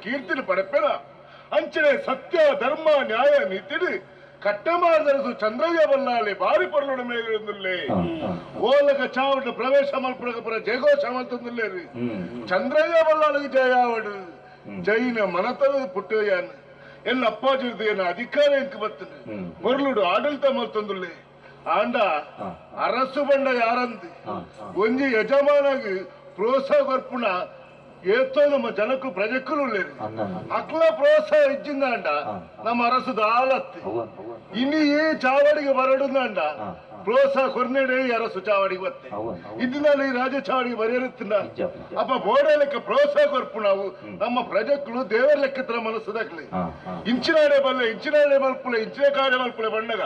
ಕೀರ್ತಿನ ಪಡೆಪೆನ ಅಂಚನೆ ಸತ್ಯ ಧರ್ಮ ನ್ಯಾಯ ನೀತಿಡು ಕಟ್ಟಮಾರ್ದರಸು ಚಂದ್ರಯ್ಯ ಬಲ್ಲಾಳಿ ಬಾರಿ ಪೊರ್ಲುಡು ಮೇಗುಂದುಲ್ಲೆ ಓಲಗ ಚಾವಡು ಪ್ರವೇಶ ಮಲ್ಪುನಗ ಪುರ ಜಯಘೋಷ ಮಲ್ತೊಂದುಲ್ಲೇರು ಚಂದ್ರಯ್ಯ ಬಲ್ಲಾಳಿಗೆ ಜಯಾವಡು ಜೈನ ಮನತದ ಪುಟ್ಟಯ್ಯಾನ್ ಎನ್ನ ಅಪ್ಪಾಜಿರ್ದು ಎನ್ನ ಅಧಿಕಾರ ಎಂಕ್ ಬತ್ತುಂಡು ಪೊರ್ಲುಡು ಆಡಳಿತ ಮಲ್ತೊಂದುಲ್ಲೆ ಆಂಡ ಅರಸು ಬಂಡ ಯಾರಂದು ಒಂಜಿ ಯಜಮಾನಗ್ ಪ್ರೋತ್ಸಾಹ ಕೊರ್ಪುಣ ಏತೋ ನಮ್ಮ ಜನಕ್ಕೂ ಪ್ರಜೆಕ್ಕೂ ಉಳ್ಳೇರು ಅಕ್ಲ ಪ್ರೋತ್ಸಾಹ ಇಜ್ಜಿಂದಾಂಡ ನಮ್ಮ ಅರಸು ದಾಲತ್ತು ಇನ್ನು ಈ ಚಾವಡಿಗೆ ಬರಡುಂದಾಂಡ ಪ್ರೋತ್ಸಾಹ ಕೊರ್ನೆಡೆ ಈ ಅರಸು ಚಾವಡಿಗೆ ಬತ್ತೆ ಇದ್ದಿನಲ್ಲಿ ಈ ರಾಜ ಚಾವಡಿಗೆ ಬರೆಯರುತ್ತಿಲ್ಲ ಅಪ್ಪ ಬೋಡೆ ಲೆಕ್ಕ ಪ್ರೋತ್ಸಾಹ ಕೊರ್ಪು ನಾವು ನಮ್ಮ ಪ್ರಜೆಕ್ಕಳು ದೇವರ ಲೆಕ್ಕತ್ರ ಮನಸ್ಸು ದಕ್ಲಿ ಇಂಚಿನಾಡೆ ಬಲ್ಲೆ ಇಂಚಿನಾಡೆ ಮಲ್ಪುಲೆ ಇಂಚಿನ ಕಾರ್ಯ ಮಲ್ಪುಲೆ ಬಣ್ಣಗ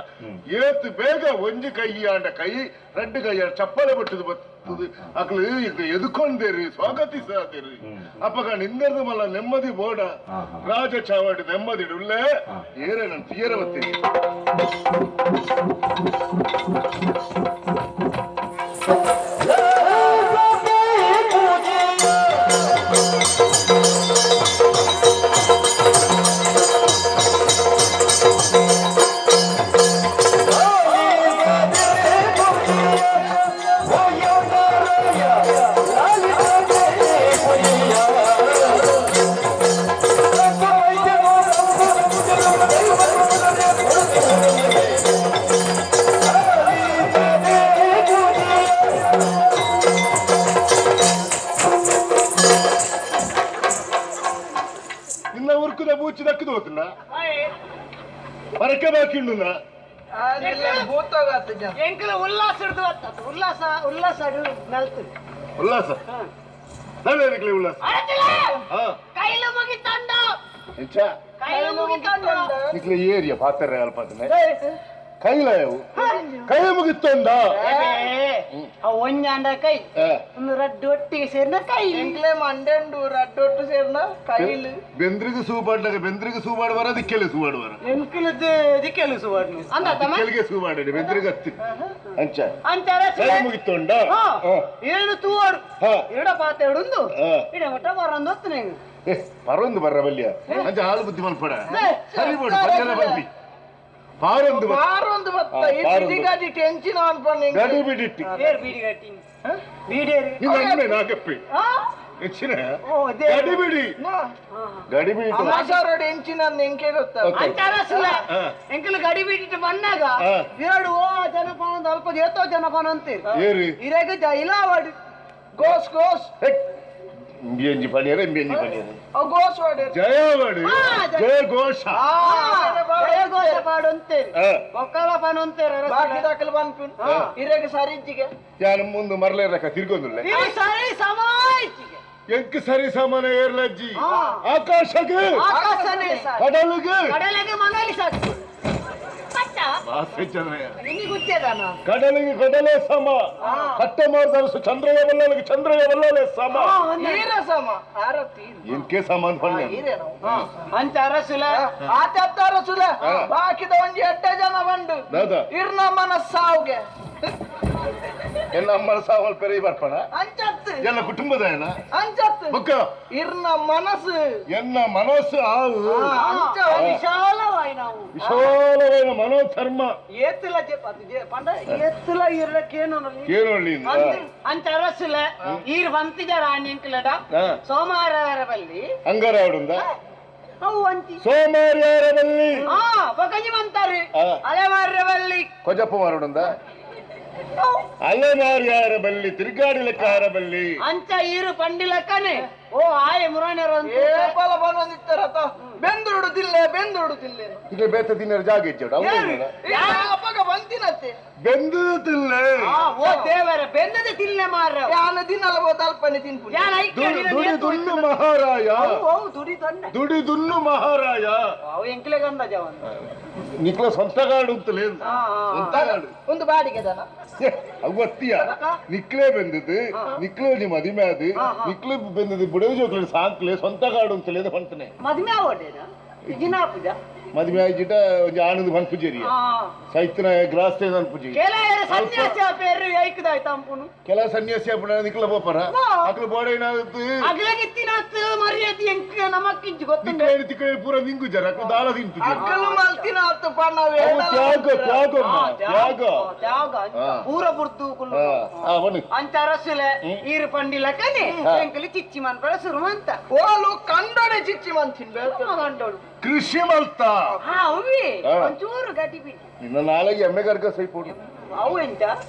ಏತ್ ಬೇಗ ಒಂಜಿ ಕೈ ಆಂಡ ಕೈ ರಡ್ಡು ಕೈ ಆಂಡ ಚಪ್ಪಲೆ ಬಟ್ಟುದು ಬತ್ತದು ಅಕ್ಲು ಈಗ ಎದುಕೊಂಡೇರಿ ಸ್ವಾಗತಿಸಾದೇರಿ ಅಪ್ಪಗ ನಿಂದರ್ದು ಮಲ್ಲ ನೆಮ್ಮದಿ ಬೋಡ ರಾಜ ಚಾವಡಿ ನೆಮ್ಮದಿ ಉಳ್ಳೆ ಏರೆ ನನ್ನ ತೀರ ಬತ್ತೀನಿ. ನಿನ್ನ ಉರ್ಕುದ ಬೂಚಿ ದಕ್ಕದು ಹೋತುಂಡ ಪರಕೆ ಬಾಕಿ ಉಂಡುನ ಎಂಕಲ ಉಲ್ಲಾಸ ಹಿಡ್ದು ಬರ್ತದೆ. ಉಲ್ಲಾಸ ಉಲ್ಲಾಸ ನಲ್ತು ಉಲ್ಲಾಸ ನಾನೇನಕ್ಲೆ ಉಲ್ಲಾಸ ಹಾ ಕೈಲು ಮುಗಿತಂಡ ಎಂಚ ಕೈಲು ಮುಗಿತಂಡ ನಿಕ್ಲೆ ಏರಿಯ ಪಾತ್ರೆ ಅಲ್ಪದನೆ ಕೈಲಾಯವು ಕೈ ಮುಗಿತ್ತೊಂದ ಅವು ಒಂಜಾಂಡ ಕೈ ಒಂದು ರಡ್ಡು ಒಟ್ಟಿಗೆ ಸೇರಿನ ಕೈ. ಎಂಕ್ಲೆ ಮಂಡೆಂಡು ರಡ್ಡೊಟ್ಟು ಸೇರ್ನ ಕೈಲು. ಬೆಂದ್ರಿಗೆ ಸೂಬಾಡ್ನಾಗ ಬೆಂದ್ರಿಗೆ ಸೂಬಾಡ್ ಬರ ದಿಕ್ಕೆಲೆ ಸೂಬಾಡ್ ಬರ. ಎಂಕಲದ್ದು ದಿಕ್ಕೆಲು ಸುವರ್ಣ ಅಂದ ತಮ್ಮ. ದಿಕ್ಕೆಲಿಗೆ ಸೂಬಾಡಿ ಬೆಂದ್ರಿಗೆ ಹತ್ತಿ ಅಂಚ ಅಂಚಾರ ಕೈ ಮುಗಿತ್ತೊಂಡ. ಏನು ತೂವಾಡು ಹಾ. ಇಡ ಪಾತೆ ಹಿಡುಂದು ಹಾ. ಇಡ ಮಟ್ಟ ಬರಂದು ಹೊತ್ತು ನಂಗೆ. ಏ ಪರೊಂದು ಬರ್ರ ಬಲ್ಯ ಅಂಚ ಹಾಳು ಬುದ್ಧಿ ಮಲ್ಪಡ ಸರಿ ಬೋಡು ಪಂಚನ ಬರ್ಪಿ ಪಾರೊಂದು ಬತ್ತ. ಪಾರೊಂದು ಬತ್ತ. ಹಾ, ಈ ಪಾರೊಂದು. ಬಿಡಿಗಾಡಿ ಟೆನ್ಷನ್ ಅನ್ಪಣ್ಣ. ಗಡಿ ಬಿಡಿಟ್ಟಿ. ಏರ್ ಬೀಡಿ ಕಟ್ಟಿ ಬೀಡೇರಿ. ನಿನ್ನ ಅಮ್ಮೆ ನಾಗಪ್ಪಿ ಆ? ಹೆಚ್ಚಿನ ಓ ಅದೇ. ಗಡಿ ಬಿಡಿ ಗಡಿ ಬಿಡಿ. ಅಮಾಸಾರೋಡ್ ಎಂಚಿನ ಎಂಕೆ ಗೊತ್ತ. ಅಂಚಾರ ಸುಲ ಹಾ. ಎಂಕಲ್ ಗಡಿ ಬಿಟ್ಟಿಟ್ಟು ಬಂದಾಗ ಹಾ. ಎರಡು ಓ ಜನಪಾನ ಒಂದು ಅಲ್ಪ ಏತೋ ಜನಪಾನ ಅಂತೀರಿ. ಏರಿ ಇರಾಗ ಜೈಲಾವಾಡಿ. Goes goes. ಇಂಬಿಯಂಜಿ ಪಣಿಯರ ಇಂಬಿಯಂಜಿ ಪಣಿಯರ. ಅವ್ ಗೋಸ್ ವಾಡೇರ್. ಜಯವಾಡಿ. ಹಾ, ಜಯ. ಜಯ ಘೋಷ. ಜಯ ಘೋಷ ಪಾಡು ಅಂತೀರಿ. ಹಾ. ಬೊಕ್ಕಲ ಪಾನು ಅಂತೀರಿ. ಬಾಕಿ ದಾಖಲು ಪನ್ಪುನ್ ಇರೆಗ್ ಸರಿಜ್ಜಿಗೆ. ಯಾನು ಮುಂದೆ ಮರಲೇ ರಕ ತಿರ್ಗೊಂದುಲ್ಲೆ. ಈ ಸರಿ ಸಮಾಯಿಸಿಗೆ. ಎಂಕ್ ಸರಿ ಸಮಾನ ಏರ್ಲಜ್ಜಿ. ಹಾ. ಆಕಾಶಗೆ ಆಕಾಶನೇ ಸಾಕು. ಕಡಲಿಗೆ ಕಡಲಿಗೆ ಮನಲಿ ಸಾಕು ಪಟ್ಟ. ಬಾಸೆ ಜನಯ್ಯ. ನಿಮಗೆ ಗೊತ್ತೇದಾನ. ಕಡಲಿಗೆ ಕಡಲೇ ಸಮ ಕಟ್ಟೆ ಮಾಡ್ದರಸು ಚಂದ್ರಯ್ಯ ಬಲ್ಲಾಳಿಗೆ ಚಂದ್ರಯ್ಯ ಬಲ್ಲಾಳೆ ಸಮ. ಈರ ಸಮ ಆರತಿ. ಎಂಕೆ ಸಮ ಅಂತ ಪಂಡೆ. ಈರೇನೋ. ಅಂಚ ಅರಸುಲ. ಆತ ಸುಲ ಬಾಕಿದ ಒಂಜಿ ಎಡ್ಡೆ ಜನ ಬಂಡು. ದಾದಾ. ಇರ್ನ ಮನಸ್ಸಾವ್ಗೆ. ಎಲ್ಲ ಅಮ್ಮನ ಸಾವಲ್ ಪೆರಿಯ ಬರ್ಪಣ. ಅಂಚತ್ತು. ಎಲ್ಲ ಕುಟುಂಬದ ಏನ. ಅಂಚತ್ತು. ಬುಕ್ಕ. ಇರ್ನ ಮನಸ್ಸು. ಎನ್ನ ಮನಸ್ಸು ಆವು. ಅಂಚ. ವಿಶಾಲವಾಯಿ ನಾವು. ವಿಶಾಲವಾದ ಮನೋಧರ್ಮ. ಏತಿಲ ಪಂಡ ಏತಿಲ ಇರಕ್ಕೇನು. ಕೇಳೊಳ್ಳಿ. ಅಂಚ ಅರಸುಲ ಈರ್ ಬಂತಿದಾರ ಅಂಕಲಡ. ಹಾ. ಸೋಮವಾರ ಬಲ್ಲಿ. ಅಂಗಾರ ಅವಡುಂದ. ಅವು ಅಂಚಿ. ಸೋಮಾರ್ಯಾರ ಬಲ್ಲಿ. ಹಾ ಬೊಕಂಜಿ ಬಂತಾರೆ. ಆ. ಅಲೆಮಾರ್ರ ಬಲ್ಲಿ. ಕೊಜಪ್ಪ ಮಾರುಡುಂದ ಅಲೆಮಾರ್ಯಾರ ಬಲ್ಲಿ ತಿರುಗಾಡಿ ಲೆಕ್ಕಾರ ಬಲ್ಲಿ. ಅಂಚ ಈರು ಪಂಡಿಲಕ್ಕನೆ ಓ ಆಯೆ ಮುರಾಣರ. ಏ ಪಲ ಬಂದಿತ್ತಾರತ ಬೆಂದುರುಡುದಿಲ್ಲ ಬೆಂದುರುಡುದಿಲ್ಲ. ಈಗ ಬೇತ ತಿನ್ನರ ಜಾಗ ಇಚ್ಚೋಡು. ಅಪ್ಪಗ ಬಂತಿನತ್ತೆ. ಬೆಂದು ತಿಲ್ಲೆ. ಓ ದೇವರ ಬೆಂದದೆ ತಿಲ್ಲೆ ಮಾರ. ಯಾನ ದಿನಲ ಬೋತ ಅಲ್ಪನೆ ತಿನ್ಪುನಿ. ಯಾನ್ ಐಕ್ಯ. ದುಡಿ ದುನ್ನು ಮಹಾರಾಯ. ಅವು ದುಡಿ ತೊಂಡೆ. ದುಡಿ ದುನ್ನು ಮಹಾರಾಯ. ಅವು ಎಂಕ್ಲೆ ಗಂಧ ಜವನ್. ನಿಕ್ಲ ಸ್ವಂತ ಗಾಡು ಅಂತಲೇ ಸ್ವಂತ ಗಾಡು. ಒಂದು ಬಾಡಿಗೆ ದನ. ಅವತ್ತಿಯ ನಿಕ್ಲೇ ಬೆಂದದ್ದು ನಿಕ್ಲೇ ನಿಮ್ಮ ಮದಿಮೆ ಅದು ನಿಕ್ಲೆ ಬೆಂದದ್ದು ಬುಡವಿ ಜೋಕ್ಲೆ ಸಾಕ್ಲೆ ಸ್ವಂತ ಗಾಡು ಅಂತಲೇ ಹೊಂಟನೆ. ಮದ್ಮೆ ಆವಡೇನ ಜಿನಾಪುಜ. ಮದುವೆ ಆಯ್ಚಿಟ ಒಂಜಿ ಆನಂದ ಪನ್ಪುಜೇರಿ ಆ ಸೈತನ ಗ್ರಾಸ್ತೆ ಪನ್ಪುಜಿ ಕೆಲ ಸನ್ಯಾಸಿ ಪೇರು ಐಕದಾಯ್ತು ಅಂಪುನು ಕೆಲ ಸನ್ಯಾಸಿ ಅಪ್ಪಣ ನಿಕ್ಲ ಪೋಪರ ಹಾ. ಅಕ್ಲ ಬೋಡೈನಾದತ್ತು ಅಗ್ಲಗಿತ್ತಿನತ್ ಮರ್ಯಾದೆ ಎಂಕ್ ನಮಕ್ಕಿಂಚು ಗೊತ್ತುಂಡೆ ನಿಕ್ಲೇನು ತಿಕ್ಕಳೆ ಪೂರ ನಿಂಗುಜಾರ ಅಕ್ಲ ದಾಳ ತಿಂತುಜಾರ ಅಕ್ಕಲು ಮಲ್ತಿನ ಆತು ಪಣ್ಣ ಅವು ತ್ಯಾಗ ತ್ಯಾಗಮ್ಮ ತ್ಯಾಗ ತ್ಯಾಗ ಆ. ಪೂರ ಬುರ್ದು ಕುಲ್ಲು ಹಾ ಆ, ಬನ್ನಿ ಅಂಚ ರಸುಲೆ ಈರು ಪಂಡಿಲಕನೆ ಎಂಕಲಿ ಚಿಚ್ಚಿ ಮನ್ಪರ ಸುರು ಅಂತ ಓಲು ಕಂಡೋಡೆ ಚಿಚ್ಚಿ ಮಂತಿನ್ ಬೇಡ ಕಂಡೋಳು ಕೃಷಿ ಮಲ್ತ ಹಾ ಅವ್ವಿ ಆ. ಒಂಚೂರು ಗಟ್ಟಿ ಬಿಟ್ಟು ನಿನ್ನ ನಾಳೆಗೆ ಎಮ್ಮೆ ಕರ್ಕ ಸೈಪೋಡು ಅವು ಎಂತ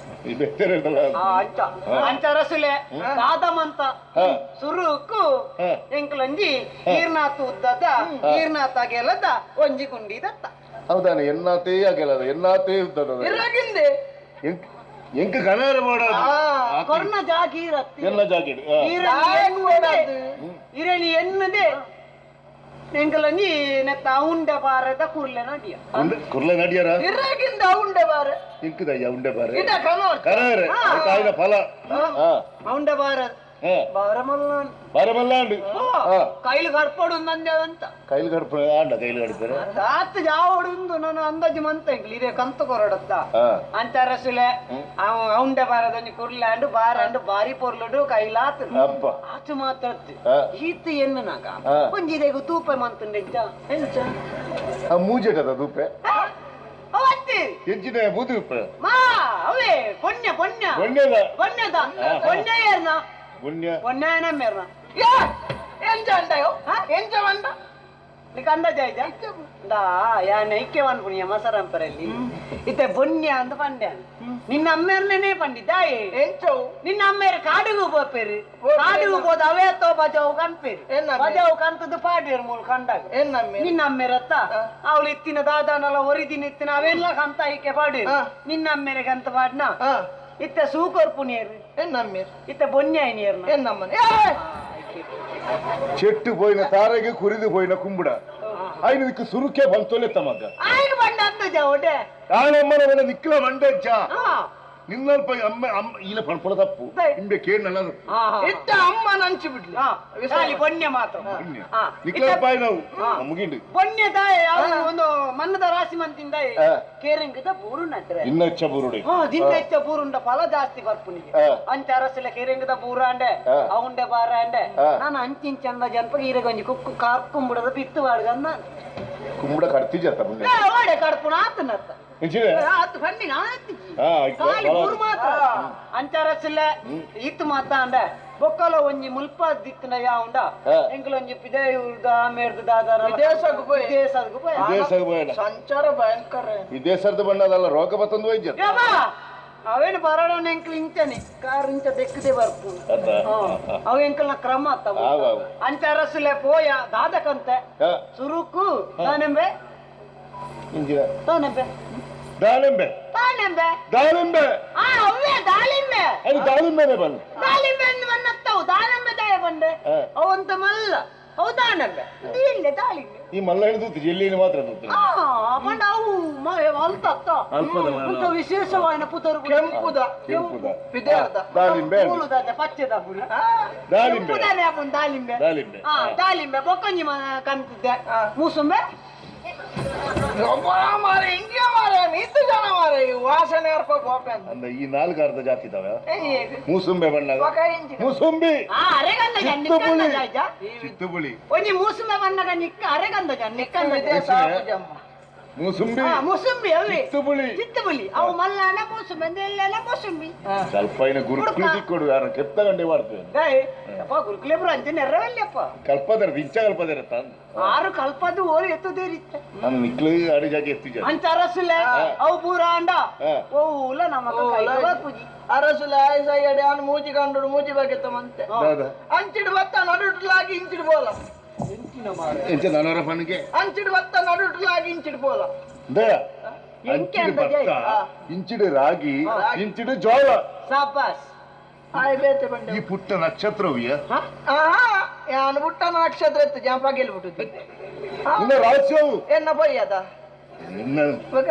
ಈ ಬೇರೆ ಉಂಟಲ್ಲ. ಆ, ಅಂಚ ಅಂಚ ರಸುಲೆ ದಾದಮಂತ ಹಾ. ಸುರುಕು ಹಾ. ಎಂಕಲೊಂಜಿ ಈರ್ನಾಥ ಉದ್ದದ ಈರ್ನಾಥ ಗೆಲದ ಒಂಜಿ ಗುಂಡಿ ದತ್ತ ಹೌದಾನೆ ಎನ್ನಾತೇ ಆಗಲ್ಲ ಎನ್ನಾತೇ ಉದ್ದದ ಇರಗಿಂದೆ ಎಂಕ್ ಎಂಕ್ ಕನಾರ ಬೋಡ ಆ, ಕೊರ್ನ ಜಾಗೀರತ್ತಿ ಎಲ್ಲ ಜಾಕೆಟ್ ದಾಯಕ್ ಬೋಡಾದು. ಇರಣಿ ಎನ್ನದೆ ಎಂಕಲೊಂಜಿ ನೆತ್ತ ಉಂಡೆ ಪಾರದ ಕುರ್ಲೆ ನಡಿಯ ಕುರ್ಲೆ ನಡಿಯರ ಇರಗಿಂದ ಉಂಡೆ ಬಾರೆ ಎಂಕದಯ್ಯ ಉಂಡೆ ಬಾರೆ ಇದ ಕನೋರ್ ಕನಾರೆ ಕಾಯಿನ ಫಲ ಹಾ ಉಂಡೆ ಬಾರದ ಹಾ ಬಾರಮಲ್ಲ ಬಾರಮಲ್ಲಾಂಡು ಹಾ ಕೈಲು ಕರ್ಪಡು ನಂದೆ ಅಂತ ಕೈಲು ಕಡ್ಪ ಆಂಡ ಕೈಲು ಕಡ್ಪರೆ ರಾತ್ ಜಾವಡುಂದು ನಾನು ಅಂದಾಜು ಮಂತ ಎಂಕ್ಲು ಇದೇ ಕಂತು ಕೊರಡತ್ತ ಹಾ ಅಂಚ ರಸುಲೆ ಉಂಡೆ ಬಾರದೊಂಜಿ ಕುರ್ಲಾಂಡು ಬಾರಂಡು ಬಾರಿ ಪೊರ್ಲುಡು ಕೈಲಾತು ಅಪ್ಪ ಆಚು ಮಾತ್ರ ಹಾ. ಈತ ಎಣ್ಣನಾಗ ಹಾ. ಒಂಜಿ ಇದೆಗು ತೂಪ ಮಂತುಂಡೆ ಎಂಚ ಆ ಮೂಜೆಟದ ದೂಪೆ ಅವತ್ತಿ ಎಂಚಿನ ಬೂದು ಉಪ್ಪೆ ಮಾ ಅವೇ ಪೊಣ್ಯ ಪೊಣ್ಯ ಒಣ್ಣೆದ ಪೊಣ್ಯದ ಪೊಣ್ಯ ಏರ್ನ ಪುಣ್ಯ ಪೊಣ್ಯ ಮೇರ್ನ ಯಾ ಎಂಚ ಅಂಡಯೋ ಎಂಚ ಬಂಡ ನಿಕ್ ಅಂದಾಜ ಆಯ್ತಾ ದಾ ಯಾನ್ ಐಕ್ಯ ಪನ್ಪುಣಿಯ ಮಸರಂಪರಲ್ಲಿ ಇತ್ತೆ ಬೊನ್ಯ ಅಂತ ಪಂಡ್ಯಾನ ನಿನ್ನ ಅಮ್ಮೇರ್ನೇ ಪಂಡಿದ್ದಾಯೆ ಎಂಚವು ನಿನ್ನ ಅಮ್ಮೇರು ಕಾಡಿಗೂ ಪೋಪೇರು ಕಾಡಿಗೂ ಪೋದ ಅವೇ ತೋ ಬಜಾವು ಕನ್ಪೇರು ಎನ್ನ ಬಜಾವು ಕಂತದ್ದು ಪಾಡ್ವೇರು ಮೂಲು ಕಂಡಾಗ ಎನ್ನಮ್ಮೆ ನಿನ್ನ ಅಮ್ಮೇರತ್ತ ಅವಳು ಇತ್ತಿನ ದಾದಾನಲ್ಲ ಒರಿದಿನ ಇತ್ತಿನ ಅವೆಲ್ಲ ಕಂತ ಐಕೆ ಪಾಡೇರು ಹಾ. ನಿನ್ನ ಅಮ್ಮೇರೆ ಕಂತ ಪಾಡ್ನ ಹಾ ಇತ್ತ ಸೂಕೊರ್ಪುಣಿಯರು ಎನ್ನಮ್ಮೆ ಇತ್ತ ಬೊನ್ಯಾಯಿನಿಯರ್ನ ಎನ್ನಮ್ಮನೆ ಏ చెట్టు పోయిన తారಗೆ కురిది పోయిన కుంబుడ ఆయన దిక్కు సురుకే పంతోలే తమగ్గ ఆయన పంಡ ಅಂದಜ ಒಡೆ ಆನಮ್ಮನ ಮೇಲೆ ನಿಕ್ಕಲ ಮಂಡಜ್ಜ ಹಾ ನಿನ್ನಲ್ಪ ಅಮ್ಮ ಅಮ್ಮ ಈಲ ಪಣಪುಳ ತಪ್ಪು ಇಂಬೆ ಕೇಳಲ್ಲ ಹಾ ಹಾ. ಇತ್ತ ಅಮ್ಮ ನಂಚಿ ಬಿಡ್ಲಿ ಹಾ ಖಾಲಿ ಪೊಣ್ಯ ಮಾತ್ರ ಹಾ. ನಿಕ್ಕಲ ಪಾಯ್ ನಾವು ಮುಗಿಂಡು ಪೊಣ್ಯದಾಯ ಅವನು ಒಂದು ಮನ್ನದ ರಾಶಿ ಮಂತಿಂದ ಹಾ. ಕೇರಂಗದ ಬೂರು ನಟ್ರೆ ಇನ್ನಚ್ಚ ಬುರುಡೆ ಹಾ ದಿನ ಹೆಚ್ಚ ಬೂರುಂಡ ಫಲ ಜಾಸ್ತಿ ಬರ್ಪುನಿಗೆ ಹಾ. ಅಂಚ ಅರಸಿಲ ಕೇರಂಗದ ಬೂರಾಂಡೆ ಹಾ. ಅವುಂಡೆ ಬಾರಾಂಡೆ ಹಾ. ನಾನು ಅಂಚಿಂಚ ಅಂದ ಜನಪಗ ಈರಗೊಂಜಿ ಕುಕ್ಕು ಕಾರ್ಕುಂಬುಡದ ಬಿತ್ತು ವಾಡ್ಗನ್ನ ಕುಂಬುಡ ಕಡ್ತಿಜತ್ತ ಮುಂದೆ ಓಡೆ ಕಡ್ಪುಣ ಆತನತ್ತ ಎಂಚಿನ ಆತು ಬನ್ನಿ ನಾನು ಹಾ, ಆಯ್ತು. ಖಾಲಿ ಬೂರು ಮಾತ್ರ ಅಂಚ ಅರಸಿಲ ಇತ್ತು ಮಾತ ಅಂಡ ಬೊಕ್ಕಲ ಒಂಜಿ ಮುಲ್ಪ ದಿತ್ತಿನ ಯಾವುಂಡ ಹಾ. ಎಂಕಲೊಂಜಿ ಪಿದಯೂರ್ದ ಆಮೇರ್ದ ದಾದಾರ ವಿದೇಶಕ್ಕೆ ಪೋಯ್. ವಿದೇಶಕ್ಕೆ ಪೋಯ್. ವಿದೇಶಕ್ಕೆ ಪೋಯಣ. ಸಂಚಾರ ಭಯಂಕರ ವಿದೇಶದ ಬಣ್ಣದಲ್ಲ ರೋಗ ಬತ್ತೊಂದು ವೈದ್ಯ ಯವ್ವ, ಅವೇನು ಬರೋಣ ಎಂಕಲ್ ಇಂಚನೆ ಕಾರ್ ಇಂಚ ದೆಕ್ಕದೆ ಬರ್ಪು ಅತ್ತ ಅವ ಎಂಕಲ್ನ ಕ್ರಮ ಅತ್ತ ಆವ್ ಆವ್. ಅಂಚ ಅರಸುಲೆ ಪೋಯ ದಾದಕಂತೆ ಹಾ, ಸುರುಕು ತಾನೆಂಬೆ ಇಂಜಿನ ತಾನೆಂಬೆ ದಾಳಿಂಬೆ ತಾನೆಂಬೆ ದಾಳಿಂಬೆ ಆ ಅವೇ ದಾಳಿಂಬೆ ಅದು ದಾಳಿಂಬೆನೆ ಬನ್ನಿ ದಾಳಿಂಬೆ ಅಂದ್ ಬನ್ನತ್ತವು ದಾಳಿಂಬೆ ದಾಯ ಬಂಡೆ ಹಾ. ಅವಂತ ಮಲ್ಲ ಅವು ದಾನಂಬೆ ಇಲ್ಲ ದಾಳಿಂಬೆ ಈ ಮಲ್ಲ ಹಿಡಿದು ಜಿಲ್ಲಿನ ಮಾತ್ರ ದೂತು. ಆ ಪಂಡ ಅವು ಅಲ್ತ ಅತ್ತ ಅಲ್ಪದ ಮಾನ. ಅಂತ ವಿಶೇಷವಾದ ಪುತರು ಕೆಂಪುದ ಕೆಂಪುದ. ಪಿದೆರ್ದ ದಾಳಿಂಬೆ ಅದು. ಮೂಲುದಾದ ಪಚ್ಚೆದ ಪುನ ದಾಳಿಂಬೆ ಕೆಂಪುದಾನೆ ಆಪುನ್ ದಾಳಿಂಬೆ ದಾಳಿಂಬೆ ಆ ದಾಳಿಂಬೆ ಬೊಕ್ಕಂಜಿ ಕಂತಿದ್ದೆ ಮೂಸುಂಬೆ ಮಾರೆ ಇಂಡಿಯಾ ಮಾರೆ ಇತ್ತು ಜನ ಮಾರೆ ಈ ವಾಸನೆ ಅರ್ಪ ಗೋಪೆ ಅಂತ ಅಂದ ಈ ನಾಲ್ಕು ಅರ್ಧ ಜಾತಿ ಇದಾವೆ ಮೂಸುಂಬೆ ಬಣ್ಣ ಬೊಕ ಇಂಚಿ ಮೂಸುಂಬಿ ಆ ಅರೆಗಂದ ಚಿತ್ತುಪುಳಿ. ಜ ಚಿತ್ತುಬುಳಿ ಒಂಜಿ ಮೂಸುಂಬೆ ಬಣ್ಣಗ ನಿಕ್ಕ ಅರೆಗಂದ ಜ ನಿಕ್ಕಂದ ಜ. ವಿದೇಶ ಆಪುಜಮ್ಮ ಮೂಸುಂಬಿ ಆ ಮುಸುಂಬಿ ಅವೇ ಚಿತ್ತುಬುಳಿ ಚಿತ್ತುಬುಲಿ ಅವು ಮಲ್ಲಾಣ ಮೂಸುಂಬಿ ಅಂದ್ರೆ ಎಲ್ಲೆಲ್ಲ ಮೂಸುಂಬಿ ಸ್ವಲ್ಪ ಇನ್ನು ಗುರುಕುಲಿ ದಿಕ್ಕೊಡು ಯಾರು ಕೆತ್ತಗಂಡೆ ಮಾಡ್ತೇವೆ ಗಾಯ್ ಅಪ್ಪ ಗುರುಕುಲೇಬ್ರು ಅಂಚೆ ನೆರವಲ್ಲಪ್ಪ ಕಲ್ಪದರ ಇಂಚ ಕಲ್ಪದರ ತಾನು ಆರು ಕಲ್ಪದ್ದು ಓರು ಎತ್ತುದೇರಿತ್ತ ನಾನು ನಿಕ್ಲು ಅಡಿ ಜಾಗ ಎತ್ತಿಜ ಅಂಚ ಅರಸುಲೆ ಅವು ಪೂರ ಅಂಡ ಹಾ. ಓಲ ನಮಗ ಪೂಜಿ ಅರಸುಲೆ ಆಯಸಯ್ಯಡೆ ಅವನು ಮೂಜಿ ಕಂಡು ಮೂಜಿ ಬಗೆತ ಮಂತೆ ದಾದಾ ಅಂಚಿಡು ಬತ್ತ ನಡುಟ್ಲಾಗಿ ಇಂಚಿಡು ಬೋಲ ಎಂಚ ನಾನವರ ಪಣಿಗೆ ಅಂಚಿಡು ಬತ್ತ ನಡುಟ್ಲಾಗಿ ಇಂಚಿಡು ಬೋಲ ದಯ ಎಂಕೆ ಅಂಚಿಡು ಅಂತ ಭತ್ತ ಇಂಚಿಡು ರಾಗಿ ಇಂಚಿಡು ಜೋಳ ಸಾಬಾಸ್ ಆಯ್ ಬೇತೆ ಬಂಡೆ ಈ ಪುಟ್ಟ ನಕ್ಷತ್ರವಿಯ ಆಹಾ ಯಾನು ಬುಟ್ಟ ನಕ್ಷತ್ರ ಇತ್ತು ಜಾಂಪ ಗೆಲ್ಬಿಟ್ಟು ನಿನ್ನ ರಾಜ್ಯವು ಎನ್ನ ಪೊಯ್ಯದ ನಿನ್ನ ಬಗ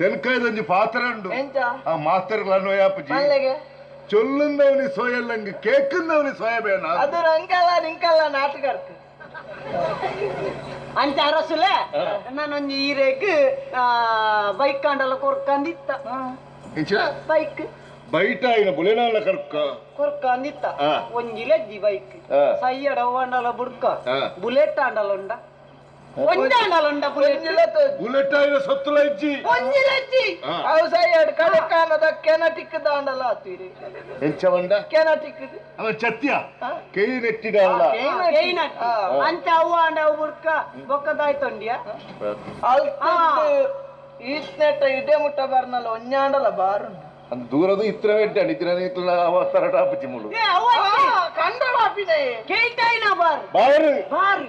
ತೆನ್ಕಾಯ್ದೊಂಜಿ ಪಾತ್ರ ಉಂಡು ಎಂಚ ಆ ಮಾಸ್ತರ್ಗಳನ್ನು ಯಾಪಜಿ ಮಲ್ಲೆಗೆ ಚೊಲ್ಲುಂದವನಿ ಸೋಯಲ್ಲಂಗೆ ಕೇಕುಂದವನಿ ಸೋಯಬೇನ ಅದು ರಂಕಲ್ಲ ನಿಂಕಲ್ಲ ನಾಟಕ ಅರ್ಕ. ಅಂಚ ಅರಸುಲೆ ನಾನೊಂಜಿ ಈರೆಗ್ ಬೈಕ್ ಕಾಂಡಲ ಕೊರ್ಕಂದಿತ್ತ. ಇಂಚಿನ ಬೈಕ್ ಬೈಟ ಆಯಿನ ಬುಲೆನಾಲ ಕರ್ಕ ಕೊರ್ಕಂದಿತ್ತ. ಒಂಜಿ ಲಜ್ಜಿ ಬೈಕ್ ಸೈಯಡ ಓಂಡಲ ಬುಡ್ಕ ಬುಲೆಟ್ ಆಂಡಲ ಉಂಡ ಒಂಜಾಂಡಲ ಉಂಡ ಬುಲೆಟ್. ಬುಲೆಟ್ ಆಯಿನ ಸತ್ತುಲ ಇಜ್ಜಿ. ಒಂಜಿ ಲಜ್ಜಿ. ಅವು ಸೈಯಡ್ ಕಡೆ ಕಾಲದ ಕೆನಟಿಕ್ ದಾಂಡಲ ಆತೀರಿ. ಎಂಚ ಬಂಡ? ಕೆನಟಿಕ್. ಅವ ಚತ್ಯ ಕೈ ನೆಟ್ಟಿಡಲ್ಲ. ಕೈನಟ್ಟಿ ಅಂಚ ಅವು ಆಂಡ ಅವು ಬುಡ್ಕ ಬೊಕ್ಕದಾಯ್ತೊಂಡಿಯ. ಅಲ್ತ ಈಸ್ನೆಟ್ಟ ಇಡೆ ಮುಟ್ಟ ಬರ್ನಲ್ಲ ಒಂಜಾಂಡಲ ಬಾರು. ಅಂದ್ ದೂರದ ಇತ್ರ ವೆಡ್ಡ ಇತ್ರ ಅವಸರ ಟಾಪುಚಿ ಮುಳು. ಏ ಅವು ಕಂಡಳ ಆಪಿದೆ. ಕೇಳ್ತಾಯಿನ ಬಾರ್. ಬಾರು. ಬಾರ್.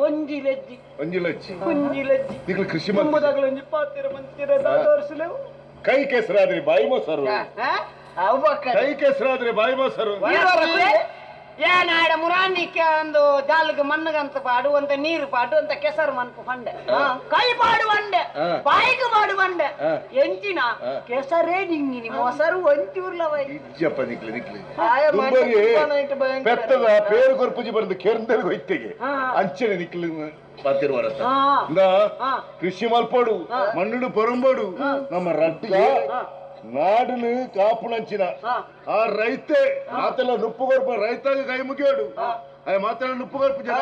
ಒಂಜಿ ಲಜ್ಜಿ. ಒಂಜಿ ಲಜ್ಜಿ. ಒಂಜಿ ಲಜ್ಜಿ. ನಿಕ್ಲು ಕೃಷಿ ಮಾಡ್ತಿ. ತುಂಬುದಾಗಲ ಒಂಜಿ ಪಾತಿರ ಮಂತಿರ ದಾದೋರ್ಸುಲೆವು. ಕೈ ಕೆಸರಾದ್ರೆ ಬಾಯಿ ಮೊಸರು. ಅವು ಬಕ್ಕ. ಕೈ ಕೆಸರಾದ್ರೆ ಬಾಯಿ ಮೊಸರು. ಏನಾಡ ಮುರಾನಿಕ್ಕೆ ಒಂದು ಜಾಲ್ಗ್ ಮಣ್ಣಗಂತ ಪಾಡು ಅಂತ ನೀರು ಪಾಡು ಅಂತ ಕೆಸರು ಮನ್ಪು ಪಂಡೆ ಕೈ ಪಾಡು ಬಂಡೆ ಬಾಯಿಗೆ ಪಾಡು ಬಂಡೆ ಎಂಚಿನ ಕೆಸರೇ ನಿಂಗಿನಿ ಮೊಸರು ಒಂಚೂರ್ಲ ಬೈ. ಇಜ್ಜಪ್ಪ ನಿಕ್ಲು ನಿಕ್ಲು. ಆಯ ದುಂಬರಿ ಮಂಡೆ ಭಯಂಕರ. ಪೆತ್ತದ ಪೇರು ಕೊರ್ಪುಜಿ ಬಂದು ಕೆರಂದೆಲ್ ಗೊಯ್ತೆಗೆ ಅಂಚನೆ ನಿಕ್ಲು ಪಾತಿರುವರತ್ತ. ಇಂದ ಕೃಷಿ ಮಲ್ಪೋಡು ಮಣ್ಣುಡು ಪೊರಂಬೋಡು ನಮ್ಮ ರಡ್ಡಿ ನಾಡುನು ಕಾಪುಣಂಚಿನ ಆ ರೈತೆ ಮಾತೆಲ್ಲ ನುಪ್ಪು ಕೊರ್ಪ ರೈತಾಗ ಕೈ ಮುಗಿಯೋಡು ಆಯ ಮಾತೆಲ್ಲ ನುಪ್ಪು ಕೊರ್ಪು ಜನ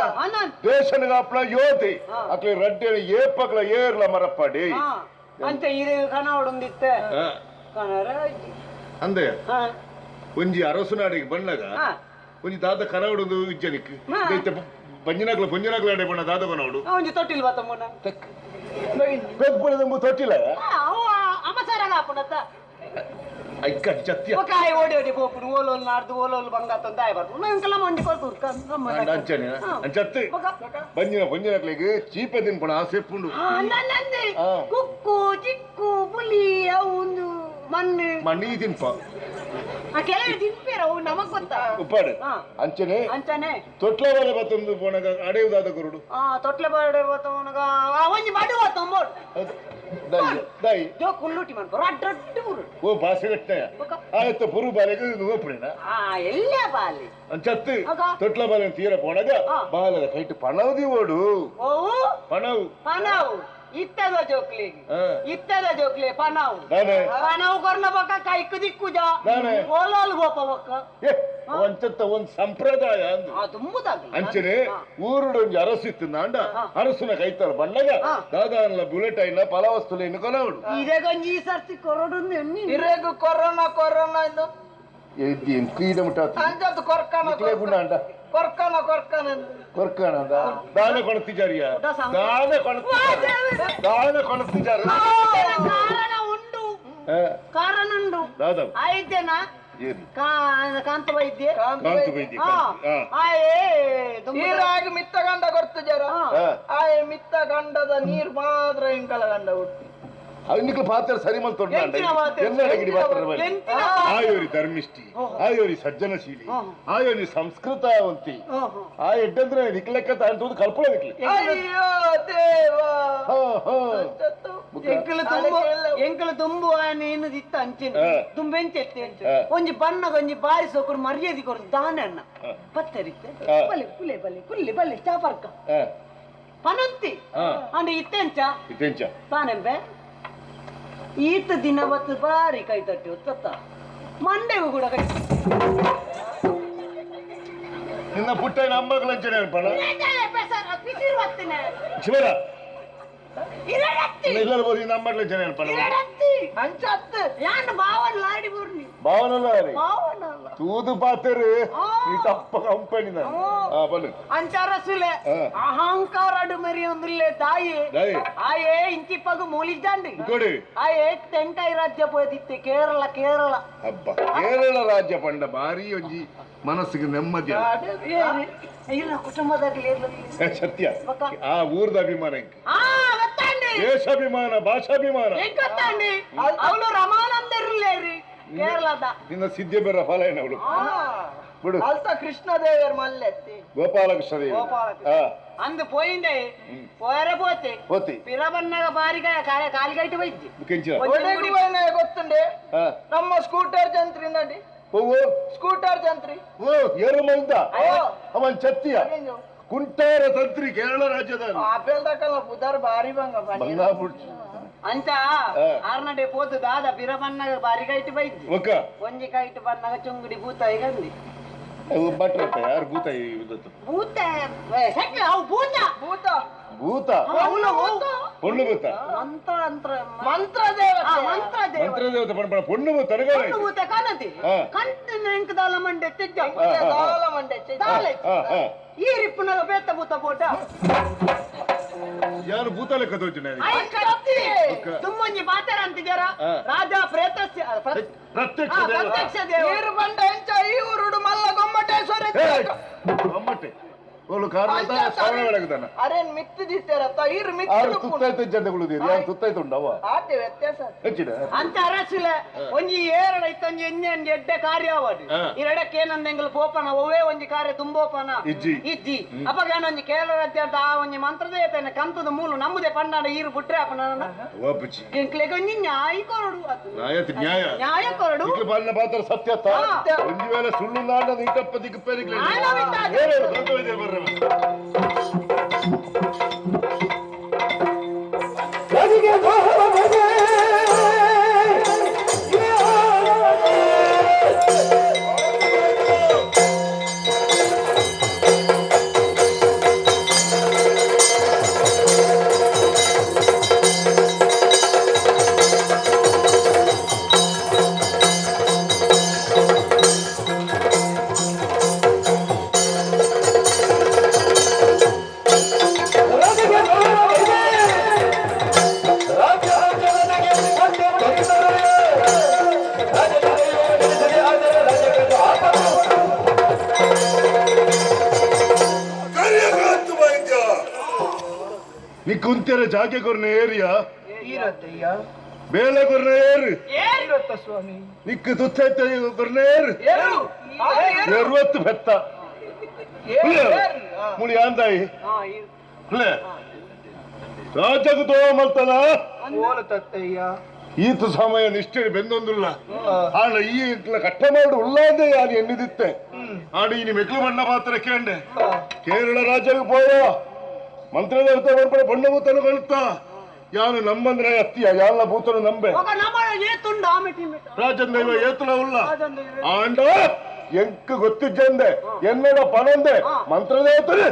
ದೇಶನ ಕಾಪುಣ ಯೋಧಿ ಅಕ್ಲೆ ರಡ್ಡಿ ಏಪಕ್ಲ ಏರ್ಲ ಮರಪ್ಪಾಡಿ. ಅಂಚ ಇದು ಕನವಡುಂದಿತ್ತೆ ಕನರ. ಅಂದೆ ಒಂಜಿ ಅರಸುನಾಡಿಗೆ ಬಣ್ಣಗ ಒಂಜಿ ದಾದ ಕನವಡುಂದು ಇಜ್ಜನಿಕ್ ಬಂಜಿನಾಗ್ಲ ಪೊಂಜಿನಾಗ್ಲ ಅಡೆ ಬಣ್ಣ ದಾದ ಕನವಡು. ಒಂಜಿ ತೊಟ್ಟಿಲ್ ಬತ್ತಮ್ಮನ ಪೆದ್ಪುಣದಂಬು ತೊಟ್ಟಿಲ. ಅಮಸರ ಆಪುಣತ್ತ. ಐಕ್ಕ ಜತ್ಯ ಕಾಯಿ ಓಡಿ ಓಡಿ ಪೋಪುಡು ಓಲೋಲ್ ನಾಡ್ದು ಓಲೋಲ್ ಬಂಗಾತಂದು ಆಯ್ ಬರ್ಪು ನಂಕಲ ಮಂಡಿ ಕೊರ್ತು. ಅಂಚನೆ ಅಂಚತ್ತು ಬಂಜಿನ ಪೊಂಜಿನಕ್ಲೆಗ್ ಚೀಪೆ ತಿನ್ಪಣ ಆಸೆ ಪುಂಡು. ಕುಕ್ಕು ಚಿಕ್ಕು ಪುಲಿ ಅವು ಒಂದು ಮಣ್ಣು ಮಣ್ಣಿ ತಿನ್ಪ. ಕೆಲವರು ತಿನ್ಪೇರ ಅವು ನಮಗ್ ಗೊತ್ತಾ. ಉಪ್ಪಾಡು ಅಂಚನೆ ಅಂಚನೆ ತೊಟ್ಲ ಬಾಲೆ ಬತ್ತೊಂದು ಪೋಣಗ ಅಡೆಯುದಾದ ಕುರುಡು. ತೊಟ್ಲೆ ಬಾಡೆ ಬತ್ತವನಗ ಒಂಜಿ ಬಡು ಬತ್ತೊಂಬೋಡು. ದಾಯಿ ದಾಯಿ ಜೋ ಕುಲ್ಲುಟಿ ಮನ್ಪು ರಡ್ಡ ರಡ್ಡ ಪುರು. ಓ ಭಾಷೆ ಗಟ್ಟಯ ಆಯತ್ತ ಪುರು ಬಾಲೆಗೆ ನೋಪುಣಿನ. ಎಲ್ಲ ಬಾಲೆ ಅಂಚತ್ತು ತೊಟ್ಲ ಬಾಲೆ ತೀರ ಪೋಣಗ ಬಾಲದ ಕೈಟ್ ಪಣವು ಓಡು. ಓ ಪಣವು ಪಣವು ಇತ್ತದ ಜೋಕ್ಲಿ ಇತ್ತದ ಜೋಕ್ಲಿ ಪಣವು ಪಣವು ಕೊರ್ನ ಬೊಕ್ಕ ಕೈಕ್ ದಿಕ್ಕುಜ ಓಲೋಲ್ ಗೋಪ ಬೊಕ್ಕ. ಅಂಚತ್ತ ಒಂದ್ ಸಂಪ್ರದಾಯ. ಅಂಚನೆ ಊರುಡು ಒಂಜಿ ಅರಸು ಇತ್ತು ನಾಂಡ ಅರಸುನ ಕೈತಾರ ಬಣ್ಣಗ ದಾದಾನ್ಲ ಬುಲೆಟ್ ಐನ ಫಲವಸ್ತುಲೇನು ಕೊನವಡು. ಇದೇ ಗಂಜಿ ಈ ಸರ್ತಿ ಕೊರಡು. ಇರೆಗು ಕೊರೋನಾ ಕೊರೋನಾ ಇಂದು ಕೀದ ಮುಟ್ಟಾತು. ಅಂಜದ್ದು ಕೊರ್ಕನ ಗುಂಡ ಕೊರ್ಕನ ಕೊರ್ಕನ ಕೊರ್ಕನ ದಾನ ಕೊಣತಿಜಾರಿಯ ದಾನ ಕೊಣತಿ ದಾನ ಕೊಣತಿಜಾರ. ಕಾರಣ ಉಂಡು ಕಾರಣ ಉಂಡು. ದಾದ ಐತೆನಾ ಕಾಂತ ವೈದ್ಯ ಕಾಂತ ವೈದ್ಯ ನೀರಾಗಿ ಮಿತ್ತ ಗಂಡ ಕೊರ್ತು ಜರ ಆಯೆ ಮಿತ್ತ ಗಂಡದ ನೀರ್ ಮಾತ್ರ ಇಂಕಲ ಗಂಡ ಹುಟ್ಟಿ ಅವನಿಗೆ ಪಾತ್ರ ಸರಿ ಮಲ್ತೊಂಡ ಆಯೋರಿ ಧರ್ಮಿಷ್ಠಿ ಆಯೋರಿ ಸಜ್ಜನಶೀಲಿ ಆಯೋರಿ ಸಂಸ್ಕೃತವಂತಿ ಆ ಎಡ್ಡಂದ್ರೆ ನಿಕ್ಲೆಕ್ಕ ತಾಂತುದು ಕಲ್ಪನೆ ನಿಕ್ಲೆ. ಅಯ್ಯೋ ದೇವಾ. ಎಂಕಲು ತುಂಬು ಎಂಕಲು ತುಂಬು ಏನು ದಿತ್ತ ಅಂಚಿನ ತುಂಬೆಂಚೆತ್ತೆ ಒಂಜಿ ಬಣ್ಣಗ ಒಂಜಿ ಬಾರಿ ಸೋಕುಡು ಮರ್ಯಾದೆ ಕೊರ್ದು ದಾನ ಅಣ್ಣ ಪತ್ತರಿತ್ತೆ ಬಲೆ ಕುಲೆ ಬಲೆ ಕುಲ್ಲೆ ಬಲೆ ಚಾಪರ್ಕ ಪನಂತಿ ಅಂಡ ಇತ್ತೆಂಚ ಇತ್ತೆಂಚ ತಾನೆಂಬೆ ಈತ ದಿನ ಬತ್ತು ಬಾರಿ ಕೈ ತಟ್ಟಿ ಹೊತ್ತ ಮಂಡೆಗೂ ಕೂಡ ಕೈ. ನಿನ್ನ ಪುಟ್ಟ ನಮ್ಮಗಳಂಚನೆ ಅನ್ಪಣ ಶಿವರ ಇಲ್ಲ ಬೋದು ನಮ್ಮಗಳಂಚನೆ ಅನ್ಪಣ. ಯಾನ್ ಬಾವನ ಲಾಡಿ ಬುರ್ನಿ ಭಾವನಲ್ಲ ಭಾವನಲ್ಲ ತೂದು ಪಾತೆರು ನೀ ತಪ್ಪ ಕಂಪನಿ ಬನ್ನಿ. ಅಂಚಾರಸುಲೆ ಅಹಂಕಾರ ಮರಿ ಒಂದುಲ್ಲೆ ತಾಯಿ ಆಯೇ ಇಂಚಿಪ್ಪಗು ಮೂಲಿಜ್ಜಾಂಡಿ ಆಯೇ ತೆಂಕಾಯಿ ರಾಜ್ಯ ಪೋದಿತ್ತೆ ಕೇರಳ ಕೇರಳ. ಹಬ್ಬ ಕೇರಳ ರಾಜ್ಯ ಪಂಡ ಭಾರಿ ಒಂಜಿ ಮನಸ್ಸಿಗೆ ನೆಮ್ಮದಿ ಇಲ್ಲ ಕುಟುಂಬದಾಗಲಿ ಸತ್ಯ ಆ ಊರ್ದ ಅಭಿಮಾನ ದೇಶಾಭಿಮಾನ ಭಾಷಾಭಿಮಾನ ಅವಳು ರಮಾನಂದರ್ಲೇರಿ ಕೇರಳದ ನಿನ್ನ ಸಿದ್ಧಿ ಬೇರ ಫಲ ಏನವಳು ಬಿಡು. ಅಲ್ತ ಕೃಷ್ಣದೇವರ ಮಲ್ಲೆತ್ತಿ ಗೋಪಾಲಕೃಷ್ಣ ದೇವ ಅಂದು ಪೋಯಿಂದೆ ಪೋಯರೆ ಪೋತೆ ಪೋತಿ ಪಿರಬನ್ನಗ ಬಾರಿಗ ಕಾಲಿಗೈಟ್ ಬೈದ್ದಿ ಗೊತ್ತುಂಡೆ ನಮ್ಮ ಸ್ಕೂಟರ್ ಜಂತ್ರಿ ನಡಿ ಓ ಸ್ಕೂಟರ್ ಜಂತ್ರಿ ಓ ಏರು ಮೈಂದ ಅವನ್ ಚತ್ತಿಯ ಕುಂಟಾರ ತಂತ್ರಿ ಕೇರಳ ರಾಜ್ಯದ ಆಪೇಲ್ದಕಲ್ಲ ಬುಧರ್ ಬಾರಿ ಬಂಗ ಬಂಗ ಬುಡ್ಚಿ ಅಂಚ ಆರ್ನಡೆ ಪೋತು ದಾದ ಪಿರ ಬನ್ನಾಗ ಬಾರಿ ಕೈಟ್ ಬೈದ್ದಿ ಒಕ್ಕ ಒಂಜಿ ಕೈಟ್ ಬನ್ನಾಗ ಚುಂಗುಡಿ ಭೂತ ಗಂದಿ ಬಟ್ರಪ್ಪ ಯಾರು ಭೂತ ಈ ಭೂತ ಸೆಟ್ಲ ಅವು ಭೂತ ಭೂತ ಭೂತ ಅವನು ಭೂತ ಪೊಣ್ಣು ಭೂತ ಮಂತ್ರ ಅಂತ್ರ ಮಂತ್ರ ದೇವತೆ ಮಂತ್ರ ದೇವತೆ ಮಂತ್ರ ದೇವತೆ ಪಣ ಪೊಣ್ಣು ಭೂತ ಪೊಣ್ಣು ಭೂತ ಕಾಣತಿ ಕಂಟಿನ ಎಂಕದಾಲ ಮಂಡೆ ತೆಜ್ಜ ದಾಲ ಮಂಡೆ ದಾಲ ಈ ರಿಪ್ಪುನಾಗ ಬೇತ ಭೂತ ಬೋಟ ಯಾರು ಭೂತ ಲೆಕ್ಕ ತೋಚಿನ ತುಂಬೊಂಜಿ ಪಾತರ ಅಂತಿದ್ದಾರ ರಾಜ ಪ್ರೇತಸ್ಯ ಪ್ರತ್ಯಕ್ಷ ಪ್ರತ್ಯಕ್ಷ ದೇವ ನೀರು ಬಂಡ ಎಂಚ ಈ ಊರುಡು ಮಲ್ಲ ಗೊಮ್ಮಟೇಶ್ವರ ಗೊಮ್ಮಟೆ ಓಲು ಕಾರಣ ಶ್ರವಣ ಬೆಳಗುದಾನ ಅರೇನ್ ಮಿತ್ತಿದಿತ್ತೇರತ್ತ ಈರು ಆರು ಮಿತ್ತು ತುತ್ತಾಯ್ತು ಜಂಡಗಳು ಯಾರು ತುತ್ತಾಯ್ತು ಉಂಡವ ಆತೆ ವ್ಯತ್ಯಾಸ ಹೆಚ್ಚಿನ ಅಂತ ಅರಸುಲ ಒಂಜಿ ಏರಡ ಇತ್ತೊಂಜಿ ಎಣ್ಣೆ ಒಂಜಿ ಎಡ್ಡೆ ಕಾರ್ಯ ಅವಡು ಎರಡಕ್ಕೆ ಏನಂದೆಂಗಲ್ ಪೋಪನ ಒವ್ವೇ ಒಂಜಿ ಕಾರ್ಯ ತುಂಬೋಪನ ಇಜ್ಜಿ. ಇಜ್ಜಿ ಅಪಗ ಒಂಜಿ ಕೇರಳ ರಾಜ್ಯ ಅಂತ ಆ ಒಂಜಿ ಮಂತ್ರದೇವತೆನ ಕಂತದ ಮೂಲು ನಮ್ಮದೇ ಪಂಡಾಡ ಈರು ಬಿಟ್ರೆ ಅಪನ ವಾಪುಚಿ ಎಂಕ್ಲೆಗ್ ಒಂಜಿ ನ್ಯಾಯ ಕೊರಡು ಅದು ನ್ಯಾಯ ನ್ಯಾಯ ನ್ಯಾಯ ಕೊರಡು ಇಕ್ಲು ಪಾಲಿನ ಪಾತ್ರ ಸತ್ಯ ಒಂಜಿ ವೇಳೆ ಸುಳ್ಳು ನಾಡದ ಇಟಪ್ಪ ದಿಕ್ಕಪ್ಪ ನೀ ಕುಂತಿರ ಜಾಗೆ ಕೊರ್ನ ಏರಿಯಾ ಈರತ್ತಯ್ಯ ಬೇಲೆ ಕೊರ್ನ ಏರು ಈರತ್ತ ಸ್ವಾಮಿ ನಿಕ್ಕು ತುತ್ತೈತ ಕೊರ್ನ ಏರು ಏರು ಎರುವತ್ತು ಬೆತ್ತ ಮುಳಿ ಆಂದಾಯಿ ರಾಜకు ತೋಮಲ್ತನ ಓಲ ತತ್ತಯ್ಯ ಈತ ಸಮಯ ನಿಷ್ಠೆ ಬೆಂದೊಂದುಲ್ಲ ಆಂಡ ಈ ಕಟ್ಟ ಮಾಡು ಉಳ್ಳಾಂದೆ ಯಾರು ಎನ್ನಿದಿತ್ತೆ ಆಂಡ ಈ ಮೆಕ್ಲು ಬಣ್ಣ ಪಾತ್ರ ಕೇಂಡೆ ಕೇರಳ ರಾಜ್ಯಕ್ಕೆ ಪೋಯ ಮಂತ್ರದೇವತೆ ಬರ್ಪಡೆ ಬಣ್ಣ ಭೂತನು ಕಳುತ್ತಾ ಯಾನು ನಮ್ಮಂದ್ರೆ ಅತ್ತಿಯ ಯಾಲ ಭೂತನು ನಂಬೆ ರಾಜನ್ ದೈವ ಏತುಲ ಉಲ್ಲ ಆಂಡ ಎಂಕ್ ಗೊತ್ತಿಜ್ಜಂದೆ ಎನ್ನಡ ಪನಂದೆ ಮಂತ್ರದೇವತೆ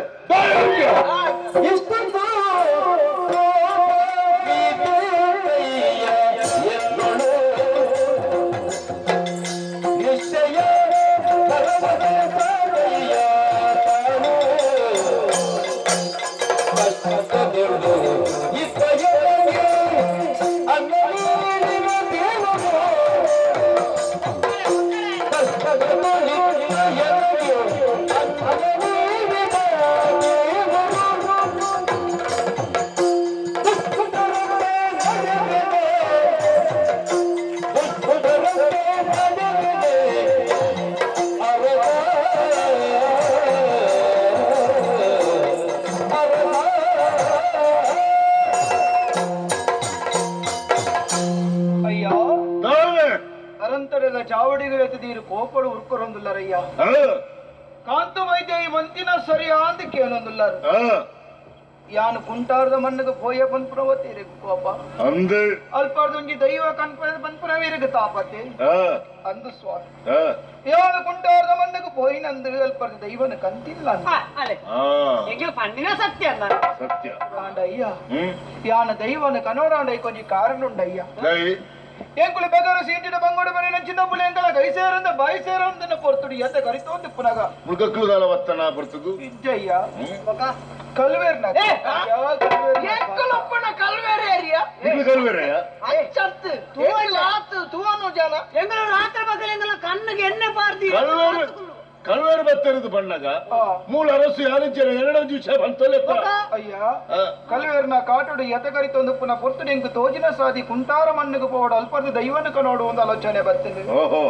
ಅಯ್ಯೋ ಅರಂತರದ ಚಾವಡಿಗಳು ಕೋಪಡು ಉರ್ಕೊರೊಂದುಲ್ಲರಯ್ಯ ಕಾಂತ ವೈದ್ಯ ಈ ಮಂತಿನ ಸರಿಯಾ ಅಂದ ಕೇಳೊಂದುಲ್ಲರು ಯಾನು ಕುಂಟಾರದ ಮಣ್ಣಗೆ ಪೋಯ ಪನ್ಪುರವತಿ ಕೋಪ ಅಂದು ಅಲ್ಪಾರ್ದೊಂಜಿ ದೈವ ಕನ್ಪ ಪನ್ಪುರವೀರಿಗೆ ತಾಪತೆ ಅಂದು ಸ್ವಾಮಿ ಯಾನು ಕುಂಟಾರದ ಮಣ್ಣಗೆ ಪೋಯಿನಂದು ಅಲ್ಪಾರ್ದ ದೈವನ ಕಂತಿಲ್ಲ ಪಣ್ಣಿನ ಸತ್ಯ ಸತ್ಯ ಆಂಡಯ್ಯ ಯಾನ ದೈವನ ಕನೋಡಾಂಡೈ ಕೊಂಚ ಕಾರಣ ಉಂಡಯ್ಯ ಎಂಕುಲು ಬೆಗರು ಸೀಟಿನ ಬಂಗೋಡು ಬರೀ ಚಿನ್ನ ಪುಲೆ ಎಂಕಲ ಕೈ ಸೇರಂದ ಬಾಯಿ ಸೇರಂದನ್ನ ಪೊರ್ತುಡಿ ಎತ್ತ ಕರಿತೋಂದು ಪುನಗ ಮೃಗಕ್ಕುದಾಲ ವತ್ತನ ಪೊರ್ತುಗು ಇಜ್ಜಯ್ಯ ಕಲ್ವೇರ್ನ ಎಂಕಲೊಪ್ಪನ ಕಲ್ವೇರ್ ಏರಿಯಾ ಇನ್ನು ಕಲ್ವೇರೆಯ ಅಚ್ಚತ್ತು ತೂವಲಾತು ತೂವನು ಜನ ಎಂಗಳ ರಾತ್ರಿ ಪಗಲು ಎಂಗಳ ಕಣ್ಣಿಗೆ ಎಣ್ಣೆ ಪಾರ್ದಿ ಕಲ್ವೇರು ಕಲ್ವೇರು ಬತ್ತರಿದು ಬಣ್ಣಗ ಮೂಲ ಅರಸು ಯಾರಿಜ್ಜರ ಎರಡೋ ದಿವಸ ಬಂತಲೆಪ್ಪ ಅಯ್ಯ ಕಲ್ವೇರ್ನ ಕಾಟುಡು ಎತ ಕರಿತೊಂದು ಪುನಃ ಪೊರ್ತುಡು ಎಂಕು ತೋಜಿನ ಸಾದಿ ಕುಂಟಾರ ಮಣ್ಣುಗೆ ಪೋಡು ಅಲ್ಪರ್ದು ದೈವನ ಕನೋಡು ಒಂದು ಆಲೋಚನೆ ಬರ್ತದೆ ಓಹೋ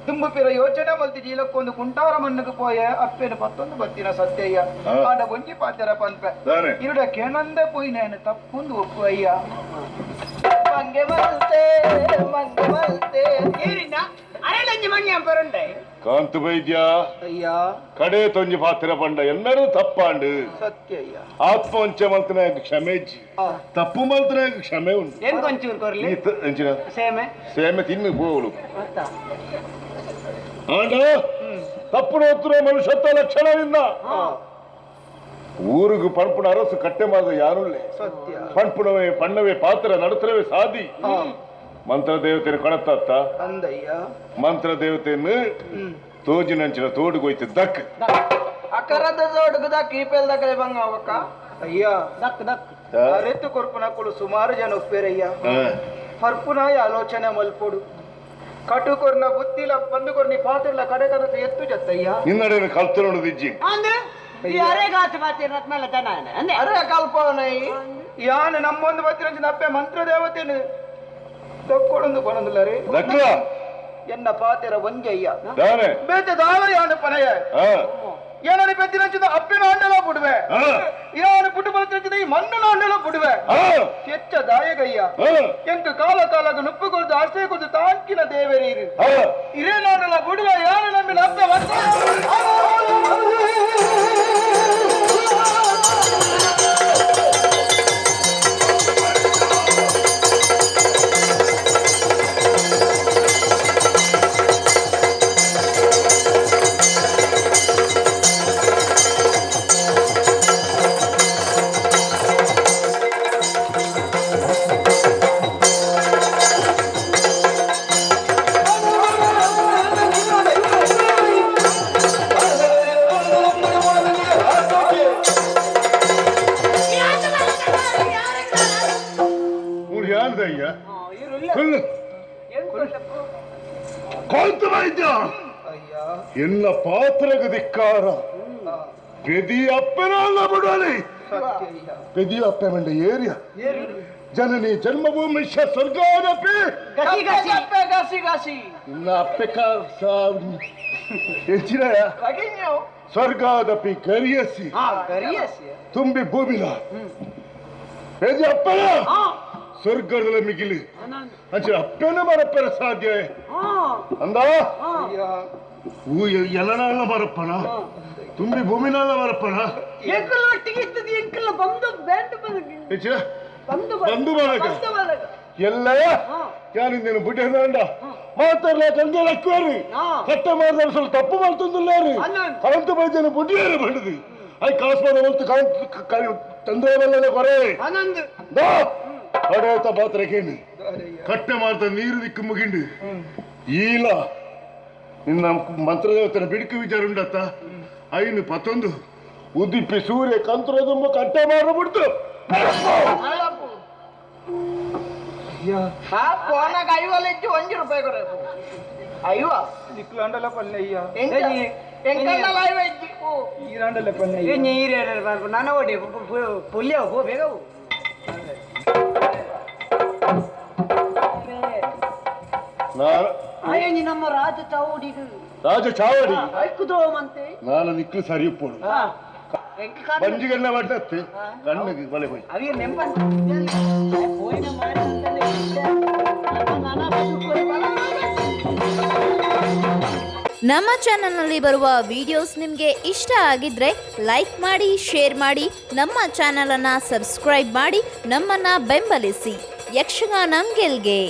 ತುಂಬು ಪಿರ ಯೋಚನೆ ಮಲ್ತಿ ಜೀಲಕ್ಕೊಂದು ಕುಂಟಾರ ಮಣ್ಣುಗೆ ಪೋಯ ಅಪ್ಪೇನು ಪತ್ತೊಂದು ಬತ್ತಿನ ಸತ್ಯಯ್ಯ ಆಡ ಗೊಂಜಿ ಪಾತೆರ ಪನ್ಪೆ ಇರುಡ ಕೇಣಂದೆ ಪೋಯಿನೇನು ತಪ್ಪುಂದು ಒಪ್ಪು ಅಯ್ಯ ಮಂಗೆ ಮಲ್ತೆ ಮಂಗೆ ಮಲ್ತೆ ಏರಿನ ಅರೆಲಂಜಿ ಮಣ್ಣಿ ಪರುಂಡೆ ಕಾಂತು ವೈದ್ಯ ಅಯ್ಯ ಕಡೆ ತೊಂಜಿ ಪಾತ್ರ ಪಂಡ ಎಲ್ಲರೂ ತಪ್ಪಾಂಡು ಸತ್ಯ ಅಯ್ಯ ಆತ್ಮವಂಚ ಮಲ್ತನ ಕ್ಷಮೆಜ್ಜಿ ತಪ್ಪು ಮಲ್ತನ ಕ್ಷಮೆ ಉಂಟು ಏನ್ ಕೊಂಚೂರು ಕೊರ್ಲಿ ಈ ಎಂಚಿನ ಸೇಮೆ ಸೇಮೆ ತಿನ್ನು ಹೋಗಲು ಮತ್ತ ಆಂಡ ತಪ್ಪು ನೋತ್ರ ಮನುಷ್ಯತ್ವ ಲಕ್ಷಣವಿಂದ ಊರಿಗೆ ಪಂಪುನ ಅರಸು ಕಟ್ಟೆ ಮಾದ ಯಾರುಳ್ಳೆ ಸತ್ಯ ಪಂಪುಣವೇ ಪಣ್ಣವೇ ಪಾತ್ರ ನಡುತ್ತರವೇ ಸಾದಿ ಮಂತ್ರ ದೇವತೆಯನ್ನು ಕೊಡತ್ತ ಅಂದಯ್ಯ ಮಂತ್ರ ದೇವತೆಯನ್ನು ತೋಜಿನಂಚಿನ ತೋಡುಗೋಯ್ತು ದಕ್ ಅಕರದ ದೊಡ್ಡದ ಕೀಪೆಲ್ ದಕಲೆ ಬಂಗ ಅವಕ್ಕ ಅಯ್ಯ ದಕ್ ದಕ್ ಅರೆತ್ತು ಕೊರ್ಪುನಕುಲು ಸುಮಾರು ಜನ ಒಪ್ಪೇರಯ್ಯ ಹರ್ಪುನಾಯ ಆಲೋಚನೆ ಮಲ್ಪೊಡು ಕಟು ಕೊರ್ನ ಬುದ್ಧಿಲ ಬಂದು ಕೊರ್ನಿ ಪಾತಿರ್ಲ ಕಡೆ ಕದಕ್ಕೆ ಎತ್ತು ಜತ್ತಯ್ಯ ನಿನ್ನಡೆ ಕಲ್ತು ನೋಡುದಿಜ್ಜಿ ಅಂದ್ರೆ ಈ ಅರೆ ಗಾತು ಪಾತಿರ ಮೇಲೆ ಜನ ಅಂದ್ರೆ ಅರೆ ಕಲ್ಪನೆ ಯಾನ್ ನಮ್ಮೊಂದು ಬತ್ತಿರಂಚ ನಪ್ಪೆ ಮಂತ್ರ ದೇವತೆನು ತಕ್ಕೊಡೊಂದು ಕೊನೊಂದುಲ್ಲರೆ ದಕ್ಲ ಎನ್ನ ಪಾತೆರ ಒಂಜಯ್ಯ ದಾನೆ ಬೇತೆ ದಾವ ಯಾನು ಪನಯ ಆ, ಏನని పెద్దినంచుದ ಅಪ್ಪಿನ ಅಂಡಲ ಬುಡುವೆ ಆ, ಯಾನು ಪುಟ್ಟು ಬಲತಿರಂಚದ ಈ ಮಣ್ಣನ ಅಂಡಲ ಬುಡುವೆ ಆ, ಹೆಚ್ಚ ದಾಯಗಯ್ಯ ಆ, ಎಂಕು ಕಾಲ ಕಾಲಗ ನುಪ್ಪು ಕೊಡ್ದು ಆಶ್ರಯ ಕೊಡ್ದು ತಾಂಕಿನ ದೇವರೀರು ಆ. ಇರೇನಾಡಲ ಬುಡುವೆ ಯಾನು ನಂಬಿನ ಅಪ್ಪೆ ಮಂತ್ರ ಮೂರು ಯಾರ್ದಯ್ಯ ಕೊಲ್ಲು. ಕಾಂತ ವೈದ್ಯ ಅಯ್ಯ ಎಲ್ಲ ಪಾತ್ರಗ ಧಿಕ್ಕಾರ ಪೆದಿ ಅಪ್ಪೆನ ಅಲ್ಲ ಬಿಡಲಿ ಸತ್ಯ ಪೆದಿ ಅಪ್ಪೆ ಮಂಡ ಏರಿಯಾ ಜನನಿ ಜನ್ಮಭೂಮಿ ಸ್ವರ್ಗಾದಪಿ ಗಸಿ ಗಸಿ ಅಪ್ಪೆ ಗಸಿ ಗಸಿ ಇನ್ನ ಅಪ್ಪೆ ಹೆಚ್ಚಿನ ಸ್ವರ್ಗಾದಪಿ ಗರಿಯಸಿ ಹಾ ಗರಿಯಸಿ ತುಂಬಿ ಭೂಮಿನ ಪೆದಿ ಅಪ್ಪನ ಹಾ ಸ್ವರ್ಗದ ಮಿಗಿಲಿ ಅಂಚೆ ಅಪ್ಪೆನ ಮರಪ್ಪನ ಸಾಧ್ಯ ಹಾ ಅಂದ ಅಯ್ಯ ಎಲ್ಲನಾಲ ಮರಪ್ಪನ ತುಂಬಿ ಭೂಮಿನಾಲ ಮರಪ್ಪನ ಎಂಕಲ್ ಒಟ್ಟಿಗೆ ಇತ್ತದ ಎಂಕಲ್ ಬಂದು ಬ್ಯಾಂಡ್ ಬಂದು ಹೆಚ್ಚಿನ ಬಂದು ಬಂದು ಬಳಗ. ಬಂದು ಬಳಗ ಎಲ್ಲ ಹಾ. ಯಾನಿಂದೇನು ಬುಡ್ಡೆ ಮಾತಾಡ್ಲ ಕಂದೆ ಲಕ್ಕುವಾರಿ ಹಾ. ಕಟ್ಟ ಮಾಡಿದ್ರೆ ಸ್ವಲ್ಪ ತಪ್ಪು ಮಾಡ್ತಂದಿಲ್ಲಾರಿ ಅಲ್ಲ. ಕವಂತು ಬೈದೇನು ಬುಡ್ಡಿಯಾರು ಬಂಡದಿ I ಕಾಸ್ಮಾದ ಹೊಲ್ತು ಕಾಂತ ತಂದೆ ಬಲ್ಲದ ಕೊರೆ ಆನಂದ್ ದಾ ಕಡೇತ ಪಾತ್ರಕ್ಕೇನು ಕಟ್ಟೆ ಮಾಡ್ತಾ ನೀರು ದಿಕ್ಕು ಮುಗಿಂಡು ಈಲ ನಿನ್ನ ಮಂತ್ರದೇವತನ ಬಿಡುಕು ವಿಚಾರ ಉಂಡತ್ತ ಐನು ಪತ್ತೊಂದು ಉದಿಪ್ಪಿ ಸೂರ್ಯ ಕಂತ್ರದುಂಬ ಕಟ್ಟೆ ಮಾಡಬಿಡ್ತು ಆ ಫೋನಾಗ ಐವಲ್ಲ ಇಚ್ಚು ಒಂಜಿ ರೂಪಾಯಿ ಕೊಡಬೇಕು ಐವ ನಿಕ್ಲಾಂಡಲ ಪಲ್ಲಯ್ಯ ಎಂಕಲ್ಲ ಐವ ಇಜ್ಜಿ ಈರಾಂಡಲ ಪಲ್ಲಯ್ಯ ನೀರು ನಾನು ಓಡಿ ಪುಲ್ಯ ಹೋ ಬೇಗ ಹೋಗು. ನಾನು ಅಯ್ಯೋ ನಮ್ಮ ರಾಜ ಚೌಡಿಗೆ ರಾಜ ಚಾವಡಿ ಐಕುದೋಮಂತೆ ನಾನು ನಿಕ್ಲು ಸರಿ ಉಪ್ಪೋಡು ಬಂಜಿಗಣ್ಣ ಬಟ್ಟತ್ತೆ ಕಣ್ಣಿಗೆ ಬಲೆ ಹೋಯ್ ಅವಿ ನೆಂಪನ್ ಹೋಯಿನ ಮಾಡಿ ನಮ್ಮ ಚಾನೆಲ್ನಲ್ಲಿ ಬರುವ ವಿಡಿಯೋಸ್ ನಿಮಗೆ ಇಷ್ಟ ಆಗಿದ್ರೆ ಲೈಕ್ ಮಾಡಿ, ಶೇರ್ ಮಾಡಿ, ನಮ್ಮ ಚಾನಲನ್ನು ಸಬ್ಸ್ಕ್ರೈಬ್ ಮಾಡಿ, ನಮ್ಮನ್ನು ಬೆಂಬಲಿಸಿ. ಯಕ್ಷಗಾನ ಗೆಲ್ಗೆ.